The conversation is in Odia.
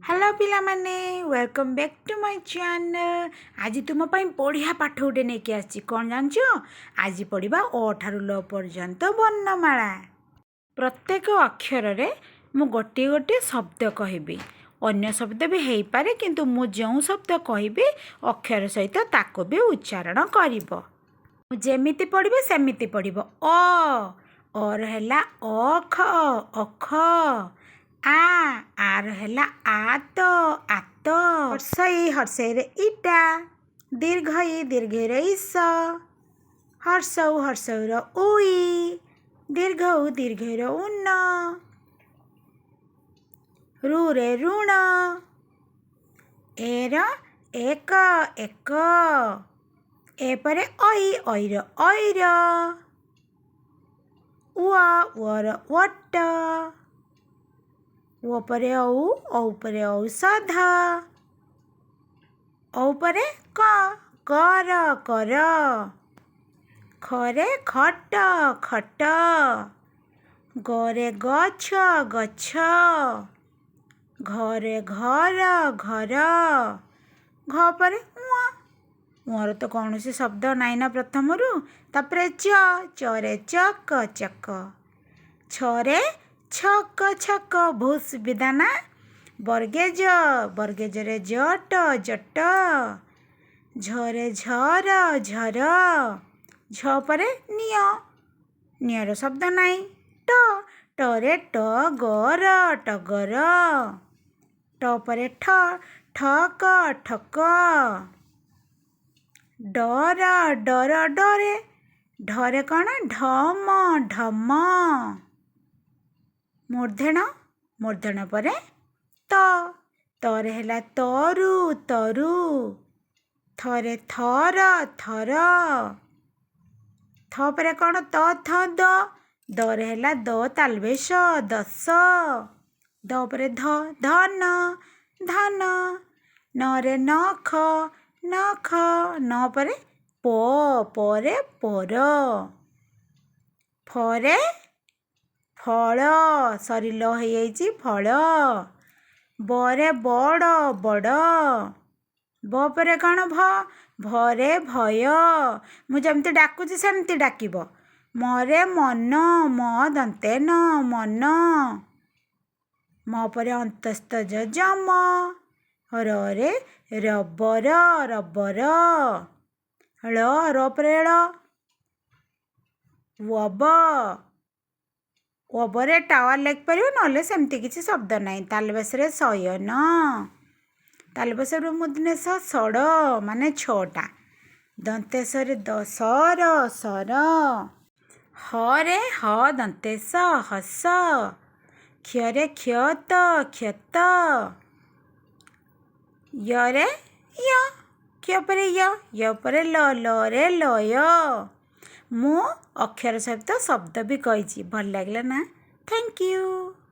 ହ୍ୟାଲୋ ପିଲାମାନେ, welcome back to my channel. ଆଜି ତୁମ ପାଇଁ ବଢ଼ିଆ ପାଠ ଗୋଟେ ନେଇକି ଆସିଛି। କ'ଣ ଜାଣିଛ? ଆଜି ପଢ଼ିବା ଅ ଠାରୁ ଲ ପର୍ଯ୍ୟନ୍ତ ବର୍ଣ୍ଣମାଳା। ପ୍ରତ୍ୟେକ ଅକ୍ଷରରେ ମୁଁ ଗୋଟିଏ ଗୋଟିଏ ଶବ୍ଦ କହିବି। ଅନ୍ୟ ଶବ୍ଦ ବି ହେଇପାରେ, କିନ୍ତୁ ମୁଁ ଯେଉଁ ଶବ୍ଦ କହିବି, ଅକ୍ଷର ସହିତ ତାକୁ ବି ଉଚ୍ଚାରଣ କରିବ। ମୁଁ ଯେମିତି ପଢ଼ିବି, ସେମିତି ପଢ଼ିବ। ଅ, ଅର ହେଲା ଅଖ, ଅଖ। ଆ, ଆର ହେଲା ଆତ, ଆତ। ହର୍ଷଇ, ହର୍ଷଇରେ ଇଟା, ଦୀର୍ଘ ଇ, ଦୀର୍ଘଇର ଇସ। ହର୍ଷଉ, ହର୍ଷଉର ଉଇ, ଦୀର୍ଘ ଉ, ଦୀର୍ଘଇର ଉନ। ରୁରେ ଋଣ। ଏର ଏକ, ଏକ। ଏ ପରେ ଐ, ଐର ଐର। ଉଅ, ଉଅର ଓଟ। ଓ ପରେ ଔ, ଔ ପରେ ଔଷଧ। ଔ ପରେ କ, କର, କର। ଖରେ ଖଟ, ଖଟ। ଗରେ ଗଛ, ଗଛ। ଘରେ ଘର, ଘର। ଘ ପରେ ଉଁ, ଉଁର ତ କୌଣସି ଶବ୍ଦ ନାହିଁ ନା ପ୍ରଥମରୁ। ତାପରେ ଚ, ଚରେ ଚକ, ଚକ। ଛରେ ଛକ, ଛକ। ବହୁତ ସୁବିଧା ନା? ବର୍ଗେଜ, ବର୍ଗେଜରେ ଜଟ, ଜଟ। ଝରେ ଝର, ଝର। ଝ ପରେ ନିଅ, ନିଅର ଶବ୍ଦ ନାହିଁ। ଟ, ଟରେ ଟଗର, ଟଗର। ଟ ପରେ ଠ, ଠକ, ଠକ। ଡର, ଡର, ଡରେ। ଢରେ କ'ଣ? ଢମ, ଢମ। ମୂର୍ଦ୍ଧେଣ, ମୂର୍ଦ୍ଧେଣ ପରେ ତ, ତରେ ହେଲା ତରୁ, ତରୁ। ଥରେ ଥର, ଥର। ଥ ପରେ କ'ଣ? ତ ଥ ଦ, ଦରେ ହେଲା ଦ ତାଲବେଶ, ଦଶ। ଦ ପରେ ଧ, ଧନ, ଧନ। ନରେ ନଖ, ନଖ। ନ ପରେ ପ, ପରେ ପର। ଫରେ ଫଳ, ସରି, ଲ ହେଇଯାଇଛି, ଫଳ। ବରେ ବଡ଼, ବଡ଼। ବ ପରେ କ'ଣ? ଭ, ଭରେ ଭୟ। ମୁଁ ଯେମିତି ଡାକୁଛି, ସେମିତି ଡାକିବ। ମରେ ମନ, ମ ଦନ୍ତେ ନ, ମନ। ମ ପରେ ଅନ୍ତସ୍ଥ ଜ, ଯମ। ରରେ ରବର, ରବର। ଳ, ର ପରେ ଳ, ୱବ। ୱବରେ ଟାୱାର ଲେଖିପାରିବ, ନହେଲେ ସେମିତି କିଛି ଶବ୍ଦ ନାହିଁ। ତାଲବେଶରେ ଶୟନ। ତାଲବେଶରୁ ମୂର୍ଦ୍ଧନ୍ୟ ଷଡ଼, ମାନେ ଛଅଟା। ଦନ୍ତେଶରେ ସର, ସର। ହରେ ହ ଦନ୍ତେଶ, ହସ। କ୍ଷରେ କ୍ଷତ, କ୍ଷତ। ୟରେ ୟ, କ୍ଷ ପରେ ୟ, ୟ ପରେ ଲ, ଲରେ ଲୟ। ମୁଁ ଅକ୍ଷର ସହିତ ଶବ୍ଦ ବି କହିଛି। ଭଲ ଲାଗିଲା ନା? Thank you.